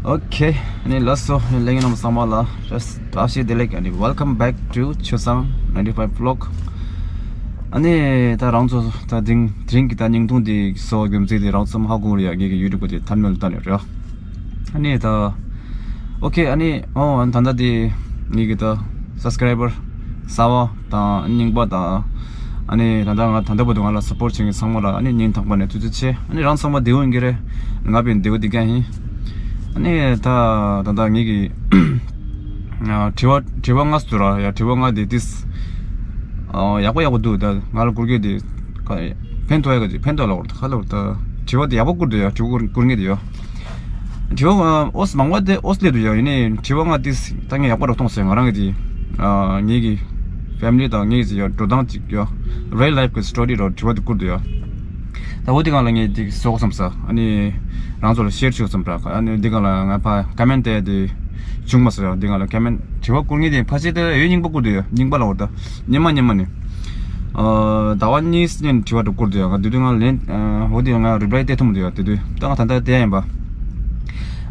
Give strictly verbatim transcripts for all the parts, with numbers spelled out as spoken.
ཨོ་ཁེ། ཨ་ནི་ལགས་སོ། ལྷན་རྒྱས་རྣམས་ཚང་མ་ལ་བཀྲ་ཤིས་བདེ་ལེགས། ཨ་ནི་welcome back to Chosang ninety five vlog. ཨ་ནི་ད་རང་ཚོ་ད་དེང་དེ་རིང་གི་ད་བརྙན་ཐུང་དེ་བཟོ་དགོས་མཛད་དེ་རང་ཚོ་ཧ་གོ་གི་རེད་ཡ། ངེད་ཀྱི་YouTube གི་thumbnail ལྟ་ནས་རེད། ཨ་ནི་ད་ཨོ་ཁེ། ཨ་ནི་ཨོ་ད་ལྟ་དེ་ངེད་ཀྱི་ད་subscriber གསར་པ་དང་རྙིང་པ་དང་། ཨ་ནི་ད་ལྟ་ང་ད་ལྟ་བར་དུ་ང་ལ་support བྱེད་མཁན་ཚང་མ་ལ་ཨ་ནི་སྙིང་ཐག་པ་ནས་ཐུགས་རྗེ་ཆེ། ཨ་ནི་རང་ཚང་མ་བདེ་པོ་ཡིན་གྱི་རེད། ང་དཔེ་བདེ་པོ་བདེ་རྐྱང་ཡིན། ཨ་ནི་ད་ད་ལྟ་ངེད་ཀྱི་ཨ་དྲི་བ་དྲི་བ་ལྔ་ཙམ་ར་ཡ། དྲི་བ་ལྔ་དེ་ཏིས་ཨ་ཡག་པོ་ཡག་པོ་འདུག་ད་ང་ལ་བསྐུར་མཁན་དེ་ག་ཕན་ཐོགས་ཡ་ག་ཅིག་ཕན་ཐོགས་ལ་འོར་ད་ག་ལ་འོར་ད་དྲི་བ་དེ་ཡག་པོ་བསྐུར་འདུག་ཡ། དྲི་བ་བསྐུར་བསྐུར་མཁན་དེ་ཡོད། དྲི་བ་ཨོས་མང་བ་དེ་ཨོས་སླེབས་འདུག་ཡ། ཡིན་ནའི་དྲི་བ་ལྔ་ཏིས་ད་ངས་ཡག་པོ་ར་མཐོང་སོང་། ང་རང་གི་དེ་ཨ་ངེད་ཀྱི་family དང་ངེད་ཀྱི་ཡ་འགྲོ་སྟངས་ཅིག་ཡ་real life གི་story ར་དྲི་བ་དེ་བསྐུར་འདུག་ཡ། ད་འོ་དེ་སྒང་ལ་ངས་དེ་བཟོ་དགོས་བསམ་ས། ཨ་ནི་རང་ཚོ་ལ་share བྱེད་དགོས་བསམ་ར། ཨ་ནི་དེ་སྒང་ལ་ང་ཕ་comment དེ་དེ་བྱུང་མ་སོང་ཡ། དེ་སྒང་ལ་comment དྲི་བ་བསྐུར་མཁན་དེ་ཕལ་ཆེར་དེ་ཡོད་རྙིང་པ་བསྐུར་འདུག་ཡ། རྙིང་པ་ལ་འོར་ད་སྙེ་མ་སྙེ་མ་ནི། ཨ་ཟླ་བ་གཉིས་ནས་དྲི་བ་དེ་བསྐུར་འདུག་ཡ། ང་དེ་དུས་ང་ལན་ཨ་འོ་དེ་ང་reply སྟེར་ཐུབ་མི་འདུག་ཡ། དེ་དུས་ད་ང་ད་ལྟ་དེ་ཡིན་པ།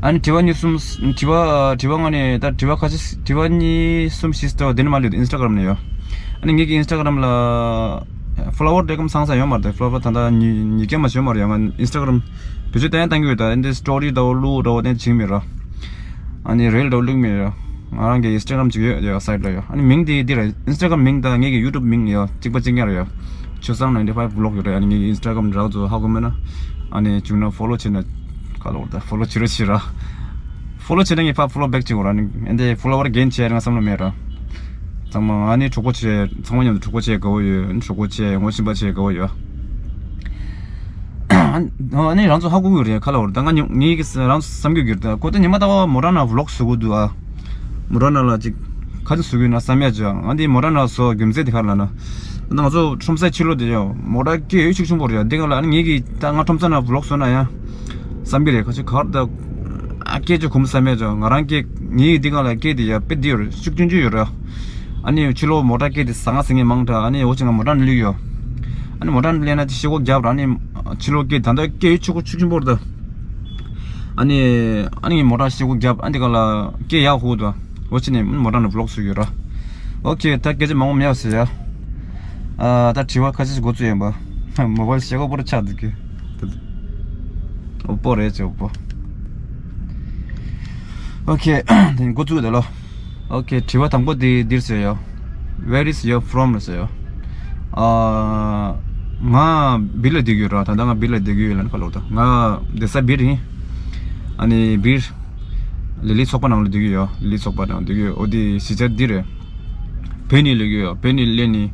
ཨ་ནི་དྲི་བ་གཉིས་གསུམ་དྲི་བ་དྲི་བ་ལྔ་ནས་ད་དྲི་བ་ཁ་ཤས་དྲི་བ་གཉིས་གསུམ་བཞི་ཙམ་དེ་ནས་མ་ལུས་ཏེ་Instagram ནས་ཡོད། ཨ་ནི་ངེད་ཀྱི་Instagram ལ་follower དེ་གམ་ཚང་ས་ཡོད་མ་རེད། follower ད་ལྟ་ཉི་ཉི་སྐྱེ་མ་བྱོན་མ་རེད་ཡ། ང་Instagram བེད་སྤྱོད་བཏང་ཡང་བཏང་གི་ཡོད། ད་འདི་story ད་བླུག་འདྲ་བོ་དེ་བྱེད་མི་ར། ཨ་ནི་reel འདྲ་བོ་བླུག་མི་ར། ང་རང་གི་Instagram ཅིག་ཡོད་ཡ། site ལ་ཡ། ཨ་ནི་མིང་དེ་འདི་ར། Instagram མིང་དང་ངེད་ཀྱི་YouTube མིང་ཡ་གཅིག་པ་གཅིག་རྐྱང་རེད་ཡ། Chosang ninety five vlog ཡོད་རེད། ཨ་ནི་ངེད་ཀྱི་Instagram རང་ཚོ་ཧ་གོ་མེད་ན་ཨ་ནི་བྱུང་ན་follow བྱེད་ན་ག་ལ་འོར་ད་follow བྱེད་རོགས་བྱེད་ར། follow བྱེད་ན་ངས་ཕར་follow back བྱེད་དགོས་ར། ཨ་ནི་འདི་follower gain བྱེད་ཡ་ང་བསམ་བློ་མེད་ར། ཚང་མ་ཨ་ནི་གྲོགས་པོ་བྱེད། ཚང་མ་མཉམ་དུ་གྲོགས་པོ་བྱེད་དགའ་བོ་ཡོད། གྲོགས་པོ་བྱེད། ངོ་ཤེས་པ་བྱེད་དགའ་བོ་ཡོད། ཨ་ནི་རང་ཚོ་ཧ་གོ་གི་རེད་ག་ལ་འོར་ད། ང་ཉུ་ངེད་ཀྱི་རང་ཚོ་བསམ་རྒྱུ་གི་རེད་ད། ཁོ་ད་ཉི་མ་ལྟ་བ་མོ་ཊ་ནང་vlog བཟོ་གི་འདུག་ཨ། མོ་ཊ་ནང་ལ་ཅིག་ཁ་ཅིག་བཟོ་གི་ན་བསམ་ཡ་ཅིག་ཨ་འདི་མོ་ཊ་ནང་བཟོ་རྒྱུ་མཚན་དེ་ག་རེ་ལབ་ན། ད་ང་ཚོ་ཁྲོམ་སའི་ཕྱི་ལོགས་དེ་ཡང་མོ་ཊ་སྐད་ཡོད་ཤུགས་ཆེན་པོ་རེད་ཡ། འདི་ག་ལ་ཨ་ནི་ངེད་ཀྱི་ད་ང་ཁྲོམ་ས་ནང་vlog བཟོ་ན་ཡང་བསམ་གི་རེད། ཁ་ཅིག་ག་རེ་ད་ཨ་སྐད་ཅིག་གོམས་བསམ་ཡ་ཅིག་ང་རང་སྐད་ངེད་ཀྱི་འདི་ག་ལ་སྐད་དེ་ཡ་དཔེ་འདི་ཡོད་རེད། ཤུགས་ཆུང་ཆུང་ཡོད་རེད། ཨ་ནི་ཕྱི་ལོགས་མོ་ཊ་སྐད་དེ་ཟ་ང་ཟ་ངེས་མང་དྲགས། ཨ་ནི་འོ་ཅིག་ང་མོ་ཊ་ནང་སླེབས་ཡོད། ཨ་ནི་མོ་ཊ་ནང་སླེབས་ན་ཅིག་ཤེལ་སྒོ་བརྒྱབ་ར། ཨ་ནི་ཕྱི་ལོགས་སྐད་ད་ལྟ་སྐད་ཡོད་ཆུ་ཁོ་ཆུ་ཆེན་པོ་རེད་ད། ཨ་ནི་ཨ་ནི་མོ་ཊ་ཤེལ་སྒོ་བརྒྱབ། ཨ་འདི་ག་ལ་སྐད་ཡག་ཧུ་ད། འོ་ཅི་ནས་མོ་ཊ་ནང་vlog བཟོ་ཡོད་ར། ཨོ་ཁེ། ད་སྐད་ཆ་མང་པོ་མེད་པ་ཟེར་ཡ། ཨ་ད་དྲི་བ་ཁ་ཤས་འགོ་བཙུགས་ཡིན་པ། མོ་བལ་ཤེལ་སྒོ་པོ་ར་ཆགས་འདུག་གི། ཨོ་པོ་རེད་ཅེ་ཨོ་པོ། ཨོ་ཁེ། དེ་འགོ་བཙུགས་ད་ལོ། ཨོ་ཁེ། དྲི་བ་དང་པོ་དེ་འདིར་ཟེར་ཡ། Where is your from ལ་ཟེར་ཡ། ཨ་ང་སྦིར་ལ་བསྡད་ཀྱི་ཡོད་ར། ད་ལྟ་ང་སྦིར་ལ་བསྡད་ཀྱི་ཡོད་ལབ་ན་ག་ལ་འོར་ད། ང་བསྡད་ས་སྦིར་ཡིན། ཨ་ནི་སྦིར་ལི་ལི་ཚོགས་པ་ནང་ལ་བསྡད་ཀྱི་ཡོད། ལི་ལི་ཚོགས་པ་ནང་བསྡད་ཀྱི་ཡོད། འོ་དེ་གཞིས་ཆགས་འདི་རེད། བོད་ནས་སླེབས་ཀྱི་ཡོད། བོད་ནས་སླེབས་ནས་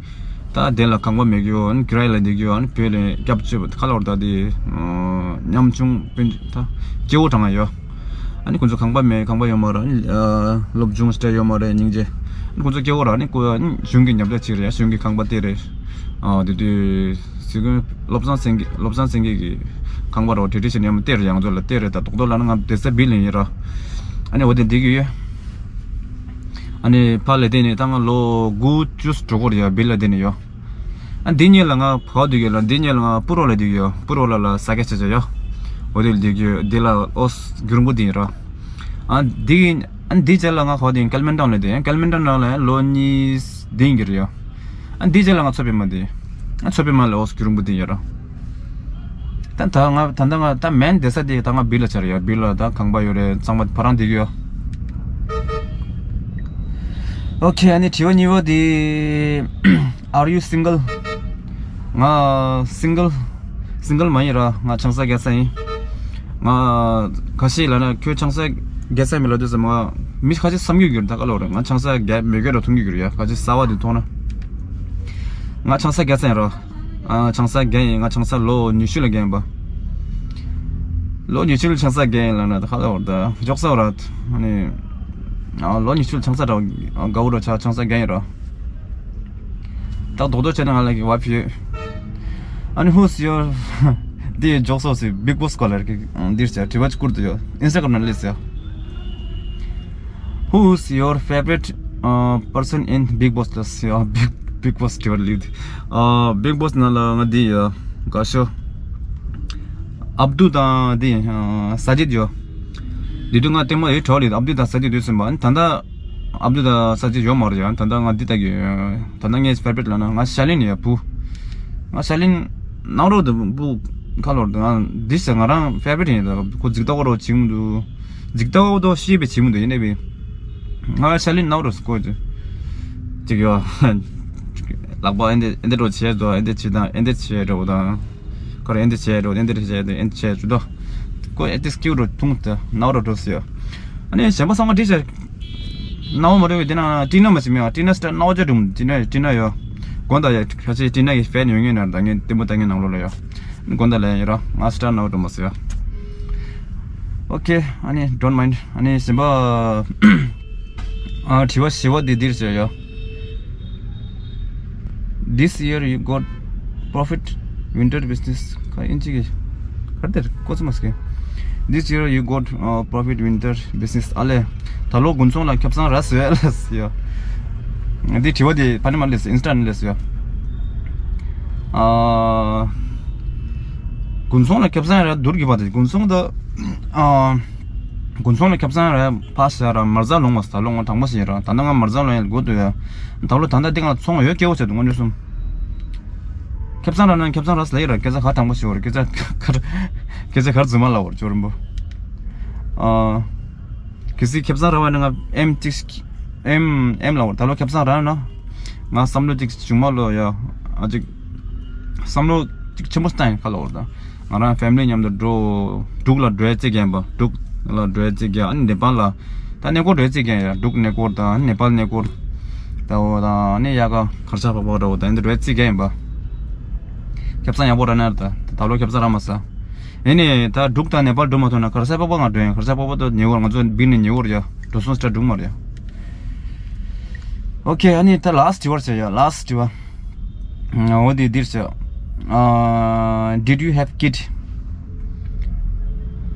ད་དེ་ལ་ཁང་པ་མེད་ཀྱི་ཡོད། ཨ་ནི་ཀི་རའི་ལ་བསྡད་ཀྱི་ཡོད། ཨ་ནི་བོད་ལ་སྐྱབས་བཅོལ་བ་ག་ལ་འོར་ད་དེ་ཉམ་ཆུང་སྤུན་ད་སྐྱེ་བོ་གྲངས་ཡོད། ཨ་ནི་ཁོང་ཚོ་ཁང་པ་མེད། ཁང་པ་ཡོད་མ་རེད། ཨ་ནི་ཨ་སློབ་སྦྱོང་སྤྲད་ཡོད་མ་རེད། སྙིང་རྗེ། ཨ་ནི་ཁོང་ཚོ་སྐྱེ་བོ་ར། ཨ་ནི་ཁོ་ཨ་ནི་གཞུང་གི་ཉམས་ཆག་ཅིག་རེད། གཞུང་གི་ཁང་པ་དེ་རེད། ཨ་དེ་དུས་སི་ཀུན་བློ་བཟང་སེང་གེ། བློ་བཟང་སེང་གེ་གི་ཁང་པ་རོ་དེ་འདྲ་ཞིག་ཉམས་དེ་རེད། ཡང་ཚོ་ལ་དེ་རེད། ད་རྡོག་རྡོག་ལ་ནི་ང་བསྡད་ས་སྦིར་ལ་ཡིན་ར། ཨ་ནི་འོ་དེ་འདི་གི་ཡོད། ཨ་ནི་ཕ་ལ་དེ་ནི་ད་ང་ལོ་དགུ་བཅུ་འགྲོ་གི་རེད་ཡ། སྦིར་ལ་དེ་ནི་ཡོད། ཨ་འདི་གཉིས་ལ་ང་བ་འདུག་གི་ལ། འདི་གཉིས་ལ་ང་སྤུ་རོག་ལ་འདུག་ཡོད། སྤུ་རོག་ལ་ལ་ས་སྐྱ་ཆ་ཆ་ཡོད། འོ་དེ་ལ་འདུག་ཡོད། འདི་ལ་ཨོས་རྒྱུན་པོ་འདི་ཡིན་ར། ཨ་འདི་ཨ་འདི་རྗེས་ལ་ང་བ་འདུག་ཀལ་མན་ཏང་ལ་འདུག་ཡོད། ཀལ་མན་ཏང་ནང་ལ་ལོ་གཉིས་འདི་ཡིན་གྱི་རེད་ཡ། ཨ་འདི་རྗེས་ལ་ང་མཚོ་པདྨ་འདུག་ཨ་མཚོ་པདྨ་ལ་ཨོས་རྒྱུན་པོ་འདི་ཡིན་ར། ད་ད་ང་ད་ད་ང་ད་མེན་བསྡད་ས་དེ་ད་ང་སྦིར་ལ་ཆགས་རེད་ཡ། སྦིར་ལ་ད་ཁང་པ་ཡོད་རེད། ཚང་མ་ཕ་རང་བསྡད་ཀྱི་ཡོད། ཨོ་ཁེ། ཨ་ནི་དྲི་བ་གཉིས་པ་དེ། Are you single? ང་single single མ་ཡིན་ར། ང་ཆང་ས་རྒྱག་ས་ཡིན། ང་ཁ་ཤས་ལ་ན་ཁྱོད་ཆང་ས་རྒྱག་ས་མེད་ལ་དུས་ཙམ་ང་མི་ཁ་ཤས་བསམ་རྒྱུ་གྱུར་ད་ག་ལོ་རེད། ང་ཆང་ས་རྒྱག་མེད་རྒྱུ་ར་མཐོང་རྒྱུ་གྱུར་ཡ། ཁ་ཤས་གསར་པ་དེ་མཐོང་ན། ང་ཆང་ས་རྒྱག་ས་ཡིན་ར། ཨ་ཆང་ས་རྒྱག་ཡིན། ང་ཆང་ས་ལོ་ཉི་ཤུ་ལ་རྒྱག་ཡིན་པ། ལོ་ཉི་ཤུ་ལ་ཆང་ས་རྒྱག་ཡིན་ལབ་ན་ད་ཧ་ལ་བར་ད་འཇོག་ས་བར་ཨ་ནི། ཨ་ལོ་ཉི་ཤུ་ལ་ཆང་ས་ར་དགའ་བོ་ར་ཆ་ཆང་ས་རྒྱག་ཡིན་ར། ད་རྡོག་རྡོག་བྱས་ན་ང་ལ་གི་བ་ཕི་ཡོད། ཨ་ནི་Who's your འདི་འཇོག་ས་སི་Bigg Boss སྐོར་ལ་གི་འདིར་ཆ་དྲི་བ་ཅིག་བསྐུར་དུ་ཡོད། Instagram ནང་སླེབས་ཟེར། Who's your favorite uh, person in Bigg Boss ལ་ཟེར། Big Bigg Boss དྲི་བར་ལུས་ཏེ། ཨ་Bigg Boss ནང་ལ་ང་འདི་ཡོད། ག་ཤོ། ཨབ་དུ་དང་འདི་ཨ་ས་ཇིད་ཡོད། དེ་དུས་ང་ལྟད་མོ་ཡི་གྲོགས་ལས་ཨབ་དུ་ད་ས་ཅི་དུས་ཟིན་པ་ཨ་ནི་ད་ལྟ་ཨབ་དུ་ད་ས་ཅི་ཡོད་མ་རེད་ཡ། ད་ལྟ་ང་འདི་ལྟ་གི་ད་ལྟ་ངའི་ཕེ་ཝ་རི་ཊི་ལ་ན་ང་ཤ་ལིན་ཡ་བུ། ང་ཤ་ལིན་ནང་རོགས་དུ་བུ་ཁ་ལོར་དུ་ང་འདི་ས་ང་རང་ཕེ་ཝ་རི་ཊི་ཡིན། ད་ཁོ་འཇིག་ལྟ་བ་རོགས་བྱིང་དུ་འཇིག་ལྟ་བ་དོ་ཤེས་པའི་བྱིང་དུ་ཡིན་ནས་བི། ང་ཤ་ལིན་ནང་རོགས་སུ་ཁོ་ཅི་ཅིག་ཡོ། ལག་པ་ཨེ་འདི་ཨེ་འདི་རོགས་བྱས་དོ་ཨེ་འདི་བྱས་དང་ཨེ་འདི་བྱས་རོགས་དང་། ཁོ་རང་ཨེ་འདི་བྱས་རོགས་ཨེ་འདི་བྱས་དང་ཨེ་འདི་བྱས་ཅུ་དོ། ཁོ་ཨེ་འདི་སྐྱིད་རོགས་ཐུང་དུ་ནང་རོགས་འགྲོ་སི་ཡོ། ཨ་ནི་གཞན་པ་ཚང་མ་འདི་བྱས། ནའོ་མ་རེད་བས་དེ་ན་ཊི་ན་མ་ཞིག་མེད་ཨ། ཊི་ན་སི་ཊར་ནའོ་ཅ་འགྲུམ་ཊི་ན་ཊི་ན་ཡོ། དགོན་དང་ཡ་ཁ་ཆེ་ཊི་ན་གི་ཕེན་ཡོད་ངེས་ན་ད་ངས་ལྟད་མོ་ལྟ་ངའི་ནང་ལོགས་ལ་ཡོ། དགོན་དང་ལ་ཡ་ཡོད་ར་ང་སི་ཊར་ནའོ་འགྲུམ་མ་སི་ཡོ། ཨོ་ཁེ། ཨ་ནི་don't mind། ཨ་ནི་གཞན་པ། ཨ་དྲི་བ་བཞི་བ་འདི་འདིར་བྱས་ཡོ། This year you got profit winter business. ཁ་ཨིན་ཅི་གི་ཁར་དེར་ཀོ་ཙི་མ་སི་ཀེ། This year you got uh, profit winter business. ཨ་ལེ། ད་ལོ་དགུན་ཚོང་ལ་ཁེ་བཟང་རག་སོང་ཨ་ལེ་ཡ། འདི་དྲི་བ་འདི་ཕ་ནི་མ་ལེས་ཨིན་སི་ཊ་ནི་ལེས་ཡ། ཨ། དགུན་ཚོང་ལ་ཁེ་བཟང་རག་བསྡུར་གི་བ་དེ་དགུན་ཚོང་ད། ཨ། དགུན་ཚོང་ལ་ཁེ་བཟང་རག་ཕ་ས་ར་མར་ཟ་ལོང་བ་ས་ལོང་བ་དང་པོ་ཞིག་ར་ད་ནང་ང་མར་ཟ་ལོང་ཡ་ལ་དགོས་འདུག་ཡ། ད་ལོ་ད་ལྟ་འདི་ང་ཚོང་ཡོད་སྐྱེ་བོ་བྱེད་འདུག་ང་ནུས་སུམ། ཁེ་བཟང་རག་ན་ཁེ་བཟང་རག་ལ་ཡི་ར་སྐད་ཆ་ག་དང་པོ་ཞིག་བར་སྐད་ཆ་གར་སྐད་ཆ་གར་རྫུན་མ་ལ་བར་ཅོར་རིན་པོ། ཨ། གལ་སྲིད་ཁེ་བཟང་རག་པ་ན་ང་ཨེམ་གཅིག་ཨེམ་ཨེམ་ལ་བར་ད་ལོ་ཁེ་བཟང་རག་ན། ང་བསམ་བློ་གཅིག་བྱུང་མ་ལོ་ཡ། ཨ་ཅིག་བསམ་བློ་གཅིག་ཆེན་པོ་བཏང་ཡིན་ཁ་ལ་བར་ད། ང་རང་ཕེ་མི་ལི་མཉམ་དུ་འགྲོ། འབྲུག་ལ་འགྲོ་ཡ་རྩིས་རྒྱག་པ་འབྲུག་ལ་འགྲོ་ཡ་རྩིས་རྒྱག་ཨ་ནི་ནེ་པཱལ་ལ། ད་གནས་སྐོར་འགྲོ་ཡ་རྩིས་རྒྱག་ཡ་འབྲུག་གནས་སྐོར་དང་ནེ་པཱལ་གནས་སྐོར། ད་འོ་ད་ཨ་ནི་ཡ་ག་གར་ཆ་པག་པག་འདྲ་བོ་ད་འདི་འགྲོ་ཡ་རྩིས་རྒྱག་ཡིན་པ། ཁེ་བཟང་ཡག་པོ་རག་ན་ར་ད་ད་ལོ་ཁེ་བཟང་རག་མ་ས། ཡིན་ནའི་ད་འབྲུག་དང་ནེ་པཱལ་འགྲོ་མ་ཐུབ་ན་གར་ས་པག་པག་ང་འགྲོ་ཡིན། གར་ས་པག་པག་ཏུ་ཉེ་བར་ང་ཚོ་བིར་ནས་ཉེ་བར་ཡ་འགྲོ་སོང་སི་ཊར་འགྲུག་མ་རེད་ཡ། ཨོ་ཁེ། ཨ་ནི་ད་ལ་སི་ཊི་དྲི་བར་བྱ་ཡ་ལ་སི་ཊི་དྲི་བ། འོ་དེ་འདིར་བྱ། Did you have kid?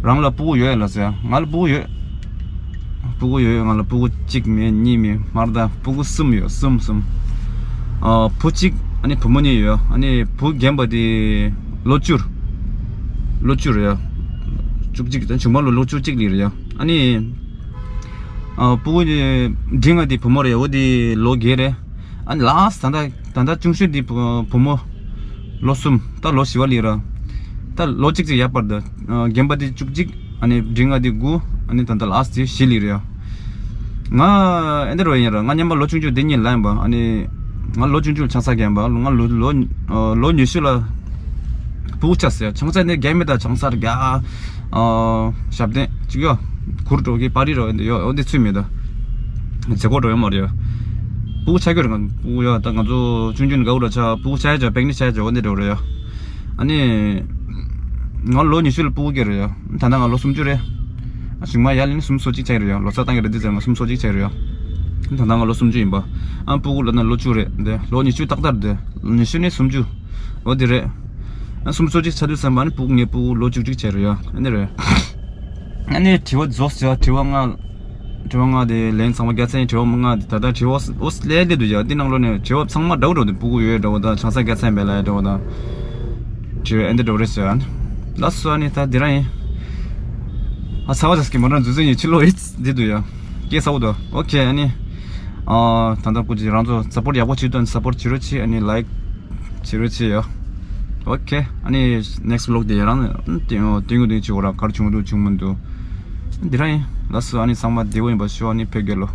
རང་ལ་སྤུ་གུ་ཡོད་ལ་ཟེར། ང་ལ་སྤུ་གུ་ཡོད། སྤུ་གུ་ཡོད་ང་ལ་སྤུ་གུ་གཅིག་མེད་གཉིས་མེད་མར་ད་སྤུ་གུ་གསུམ་ཡོད་གསུམ་གསུམ། ཨ་བུ་གཅིག་ཨ་ནི་བུ་མོ་གཉིས་ཡོད། ཨ་ནི་བུ་རྒན་པ་དེ་ལོ་བཅུ། ལོ་བཅུ་རེད་ཡ། བཅུ་གཅིག་དང་ཆུང་མ་ལོ་ལོ་བཅུ་གཅིག་ལི་རེད་ཡ། ཨ་ནི་ཨ་སྤུ་གུ་དེ་འབྲིང་ང་དེ་བུ་མོ་རེད་འོ་དེ་ལོ་བརྒྱད་རེད། ཨ་ནི་ལ་སི་ཊི་ད་ལྟ་ད་ལྟ་ཆུང་ཤོས་དེ་བུ་བུ་མོ་ལོ་གསུམ་ད་ལོ་བཞི་བ་ལི་ར། ད་ལོ་གཅིག་གཅིག་ཡར་སྤར་ད། རྒན་པ་དེ་བཅུ་གཅིག་ཨ་ནི་འབྲིང་ང་དེ་དགུ། ཨ་ནི་ད་ལྟ་ལ་སི་ཊི་དེ་བཞི་ལི་རེད་ཡ། ང་ཨེ་འདྲ་རོ་ཡིན་ར་ང་སྙམ་པ་ལོ་ཆུང་ཆུང་དེ་གཉིས་ལ་ཡིན་པ་ཨ་ནི། ང་ལོ་ཆུང་ཆུང་ལ་ཆང་ས་རྒན་པ་ང་ལོ་ལོ་ལོ་ཉི་ཤུ་ལ། སྤུ་གུ་ཆགས་ཟེར་ཆང་ས་ནི་རྒན་མི་དང་ཆང་ས་རྒྱ། ཞབས་བརྟན་གཅིག་ཡོ། གུར་འགྲོ་གི་པར་རི་རོ་ཡོ་འོ་འདི་ཚུད་མེད་ད། མཛེས་སྒོ་འགྲོ་ཡོད་མ་རེད་ཡ། སྤུ་གུ་ཆགས་ཀྱི་རེད་ང་སྤུ་གུ་ཡ་ད་ང་ཚོ་ཆུང་ཆུང་ནས་དགའ་བོ་ར་ཆགས་སྤུ་གུ་ཆགས་ཡ་ཆགས་པིག་ནིག་ཆགས་ཡ་ཆགས་འོ་འདི་འགྲོ་རེད་ཡ། ཨ་ནི། ང་ལོ་ཉི་ཤུ་ལ་སྤུ་གུ་སྐྱེས་རེད་ཡ། ད་ལྟ་ང་ལོ་སུམ་ཅུ་རེད། ཨ་ཞིག་མ་ཡ་ལ་ནི་སུམ་ཅུ་སོ་གཅིག་ཆགས་རེད་ཡ་ལོ་ཙཱ་བཏང་གི་རེད་འདི་ཙམ་ང་སུམ་ཅུ་སོ་གཅིག་ཆགས་རེད་ཡ། ད་ལྟ་ང་ལོ་སུམ་ཅུ་ཡིན་པ། ཨ་སྤུ་གུ་ལ་ན་ལོ་བཅུ་རེད་འདི་ལོ་ཉི་ཤུ་ཏག་ཏག་རེད་འདི། ལོ་ཉི་ཤུ་ནས་སུམ་ཅུ། འོ་འདི་རེད། ཨ་སུམ་ཅུ་སོ་གཅིག་ཆགས་དུས་ཙམ་པ་ནི་སྤུ་གུ་ངའི་སྤུ་གུ་ལོ་བཅུ་གཅིག་ཆགས་རེད་ཡ་ཨ་ནི་རེད། ཨ་ནི་དྲི་བ་རྫོགས་ཟེར་བ་དྲི་བ་ལྔ། དྲི་བ་ལྔ་དེ་ལན་ཚང་མ་རྒྱག་ཚར་ཡིན་དྲི་བ་ལྔ་དེ་ད་ལྟ་དྲི་བ་འོ་སི་ལས་སླེབས་འདུག་ཡ་འདི་ནང་ལོགས་ནས་དྲི་བ་ཚང་མ་འདྲ་བོ་འགྲོ་འདུག་སྤུ་གུ་ཡོད་འདྲ་བོ་དང་ཆང་ས་རྒྱག་ཚར་མེད་ལ་ཡ་འདྲ་བོ་དང་། དྲི་བ་ཨེ་འདི་འདྲ་བོ་རེད་ཟེར་ཡ། ལགས་སོ་ཨ་ནི་ད་འདི་རང་ཡིན། ཨ་ཚ་བ་ཟེར་གི་མོ་རང་འཛུལ་འཛུལ་ཡིན་ཕྱི་ལོགས་ཡིན་འདི་འདུག་ཡ། སྐད་ཚ་བོ་འདུག་ཨོ་ཁེ་ཨ་ནི། ཨ་ད་ལྟ་སྐུ་མཁྱེན་རང་ཚོ་སབ་པོར་ཡག་པོ་བྱེད་དོན་སབ་པོར་བྱེད་རོགས་བྱེད་ཨ་ནི་ལའིག་བྱེད་རོགས་བྱེད་ཡ། ཨོ་ཁེ་ཨ་ནི་ནེག་སི་ཝི་ལོག་དེ་རང་ནས་ཏིང་ཏིང་ངུ་ཏིང་ཅིག་འོ་ར་གར་བྱུང་འདུག་བྱུང་མི་འདུག་འདི་རང་ཡིན། ལགས་སོ་ཨ་ནི་ཚང་མ་བདེ་པོ་ཡིན་པ་ཤོག་ཨ་ནི་ཕེབས་རྒྱལ་ལོ།